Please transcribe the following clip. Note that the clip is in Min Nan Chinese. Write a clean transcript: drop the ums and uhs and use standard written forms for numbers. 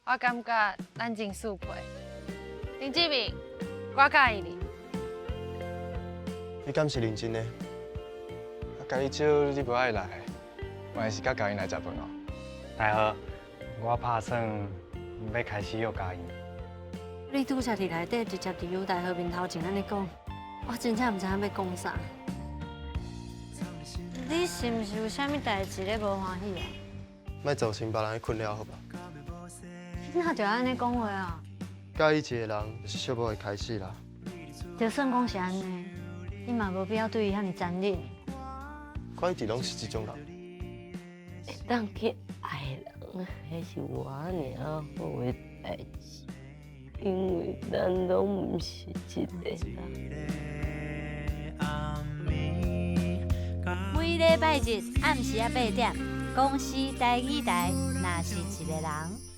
我感覺咱真相配。林志明，我佮意你。你敢是認真的？啊，共你招你無愛來，原來是佮𪜶來食飯哦。大和，我拍算欲開始約佳燕。你拄才佇內底直接佇游大和面頭前按呢講，我真正毋知影欲講啥。你是毋是有啥物代誌咧無歡喜啊？莫造成別人的困擾，好吧？你哪就按呢講話啊？佮意一個人就是寂寞的開始啦。就算講是按呢，你嘛無必要對伊遐爾殘忍。我一直攏是這種人。會當去愛人，彼是偌爾好的代誌，因為咱攏毋是一個人。每禮拜日暗時仔8點，公視台語台，若是一个人。